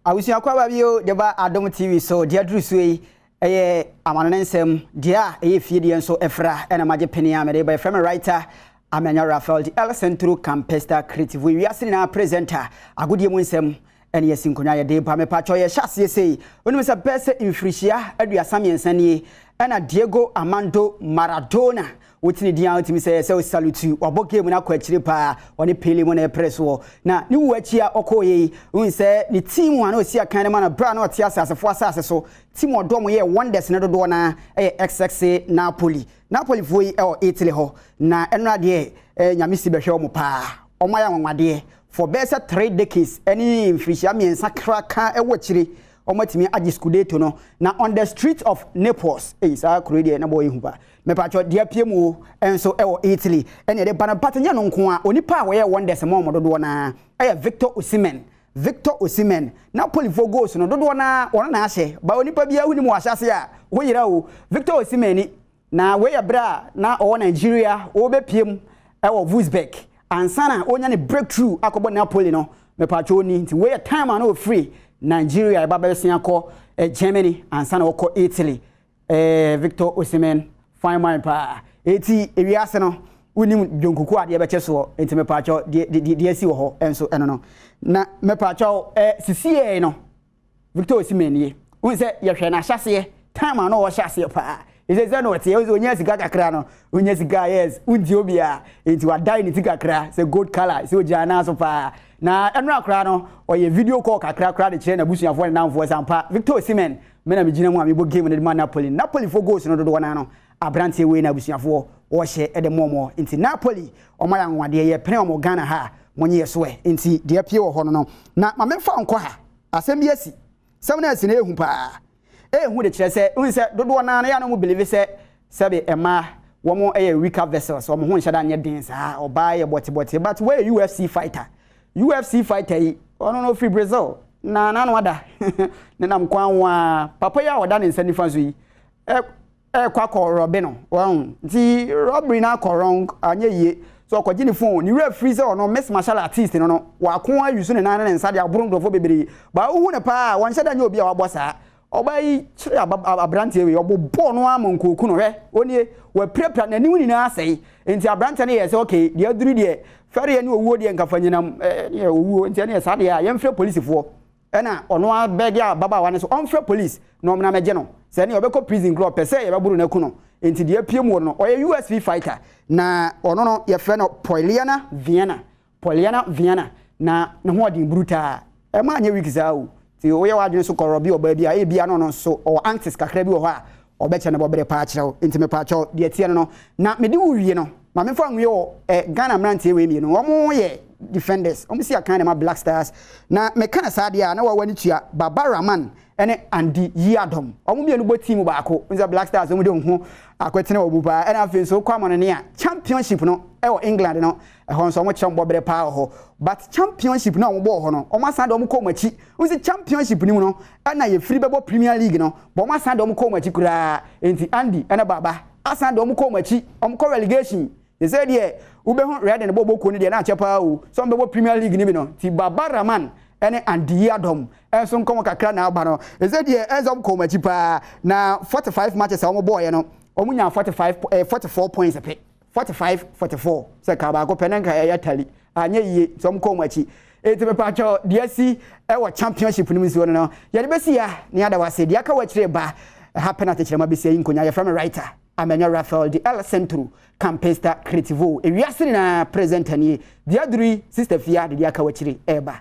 Abusua akwaaba bio de ba Adom TV so. Deɛ aduru so yi ɛyɛ amanone nsɛm deɛ a ɛyɛ fie deɛ nso ɛfra ɛna magye pene a mede ba. Yɛfrɛ me writer Amanya Raphael de El Centro Campesta Creative, wiase nyinaa presenter. Agodie mu nsɛm ɛne yɛsi nkonnwa yɛde ba. Mepatwɔ, yɛhyɛ aseɛ sei, wonim sɛ bɛɛ sɛ mfirihyia 33 nie ɛna Diego Armando Maradona wotini din a wotumi sɛ wo salute wabɔ game no akɔ akyire paa. Ɔne Pele mu na ɛpere soɔ na ne wu akyi a ɔkɔɔ yɛ yi, wohu sɛ ne team a na ɔsi akan no ma no berɛ a na ɔte asasefoɔ asase so, team ɔdɔm yɛ wonders no dodoɔ no ɛyɛ XXA Napoli. Napolifoɔ yi ɛwɔ Italy hɔ na ɛno adeɛ Nyame si bɛhwɛ wɔn paa. Wɔn ayɛ anwanwadeɛ for bɛyɛ sɛ 3 decades ɛne mfirihyia 3 kraka ɛwɔ akyire. Wɔn atumi agye Scudetto no na on the street of Naples. Eyi saa kuro yi deɛ na bɔ ehu pa. Mepatwɔ, deɛ pie mu o nso ɛwɔ Italy ɛna yɛde ba no, but nyɛ no nko a onipa a wɔyɛ wonders ma wɔn dodoɔ naa ɛyɛ Victor Osimhen. Victor Osimhen, Napolifoɔ goals no dodoɔ naa wɔn na ahyɛ ba. Onipa biara wonim wɔ ahyɛ a woyera o. Victor Osimhen ni na wei yɛ berɛ a na ɔwɔ Nigeria, wɔbɛpie mu ɛwɔ Wolfsburg ansa na ɔnya ne breakthrough akɔbɔ Napoli no. Mepatwɔ ni nti wei yɛ time a na ɔfiri Nigeria ɛba bɛsia kɔ Germany ansa na ɔkɔ Italy. Victor Osimhen, fine man paa. Eti ewiase no wonim dwonkuku adeɛ bɛkyɛ soɔ, nti mepatwɔ, deɛ deɛ asi wɔ hɔ nso ɛno no na mepatwɔ sisiɛ no Victor Osimhen nie. Wohu sɛ yɛhwɛ n'ahyɛseɛ time a na ɔhyɛ aseɛ paa, ɛsɛ sɛ na ɔteɛ sɛ onya sika kakra no, onya sika, yes, wontie obiara, nti wadae ne ti kakra sɛ gold colour sɛ ogyina nan so paa. Na ɛno akora no ɔyɛ video call kakra koraa de kyerɛ n'abusuafoɔ ne namfoɔ sampa. Victor Osimhen, me na megyina mu a mebɔ game no de ma Napoli. Napoli fo goals no dodoɔ naa no, aberanteɛ wei na abusuafoɔ wɔhyɛ de mɔmɔ. Nti Napoli ɔmo ayɛ anwanwadeɛ. Yɛpene ɔmo Ghana ha a monyɛ yɛ so ɛ. Nti deɛ pie wɔ hɔ no, na ma memfa nkɔ ha. Asɛm bi asi, sɛm no asi na ɛhu paa. Ɛhu de kyerɛ sɛ wohu sɛ dodoɔ naa no yɛ a na ɔmo believe sɛ sɛbe mmaa wɔn yɛ weaker vessels, wɔn ho nhyɛ da nyɛ den saa, ɔbaa yɛ bɔtebɔte, but wɔyɛ UFC fighter. UFC fighter yi, ɔno no firi Brazil na n'ano ada ne nam kwan ho a papa yi a ɔda ne nsa nifa so yi ɛkɔ akɔ rob no wɔn. Nti robbery no akɔ wrong, anyɛ yie so ɔkɔgye ne phone ne wura firi sɛ ɔno mixed martial artist no wako ayi so ne nan ne ne nsa de aboro nkurɔfoɔ bebree baa. Wohu ne paa, wɔnhyɛ da nyɛ obi a wabɔ saa. Ɔbaa yi kyerɛ aberanteɛ wei, ɔbɔ bɔɔl no ama nkooku no. Hwɛ, onie wapirapira n'anim nyinaa asɛe. Nti aberanteɛ no yɛ sɛ okay, deɛ aduru deɛ fɛreɛ ne owuo deɛ nkafa nyinam ɛɛ owuo. Nti ɛne yɛ saa deɛ a yɛmfrɛ polisifoɔ. Ɛna ɔno abɛgye ababaawa no so ɔmfrɛ police na ɔmena mɛgye no sɛ ɛne ɔbɛkɔ prison korɔ ɔpɛ sɛ yɛbɛboro no aku no. Nti deɛ apue mu wɔ no, ɔyɛ UFC fighter na ɔno no yɛfrɛ no Polyana Viana. Polyana Viana na ne ho ɔden brutaa, ɛma anyɛ weak saa o. Nti woyɛ w'adwene so kɔrɔ bi ɔbaa bi a ebia no nso ɔwɔ antis kakra bi wɔ hɔ a ɔbɛkyɛ ne bɔbere paa kyerɛw. Nti mepaakyɛw, deɛ teɛ no na mede wo wie no, ma memfa nwie wɔ Ghana mmeranteɛ wei mmienu. Wɔn yɛ defenders, wɔn si akan de ma Black Stars. Na meka no saa deɛ a na wɔwɔ ne tua Baba Rahman ɛne Andy Yiadom. Wɔn mmienu bɔ team baako nso, Black Stars. Wɔn de wɔn ho akɔtena wɔn mu paa. Ɛna afei nso kɔ amano ne a Championship no ɛwɔ England no, ɛhɔ nso wɔn kyerɛ wɔn bɔbere paa wɔ hɔ. But Championship no a wɔn bɔɔ hɔ no, wɔn asan de wɔn kɔ wɔn akyi. Wɔn sɛ Championship no mu no ɛna yɛfiri bɛbɔ Premier League no bɔn, wɔn asan de wɔn kɔ wɔn akyi koraa. Nti Andy ɛne Baba asan de wɔn kɔ wɔn akyi, wɔn kɔ relegation. Sɛ deɛ wobɛhu Reading bɔ bɔkuo no deɛ na akyɛ paa o sɛ wɔn bɛbɔ Premier League no bi no. Ti Baba Rahman ɛne Andy Yiadom ɛnso nkɔmɔ kakra na aba no ɛsɛ deɛ ɛnso wɔn kɔ wɔn akyi paa. Na 45 matches a wɔn bɔɔyɛ no, wɔn nya 45 44 points pɛ, 45 44, sɛ kaa baako pɛ ne nka ɛyɛ tally, anyɛ yie sɛ wɔn kɔ wɔn akyi. Eti mepatwɛ, deɛ si ɛwɔ Championship no mu nsuo no yɛde bɛsi ya ne yɛada wase. Deɛ aka wɔ akyire ba ha pɛ na atekyerɛma bɛsi ayi nkonya. Yɛfrɛ me writer Amenyo Raphael de El Centro Campesta Creativo, ewiase nyinaa presenter nie. Deɛ aduru yi, Sister Fia de deɛ aka wɔ akyire ɛreba.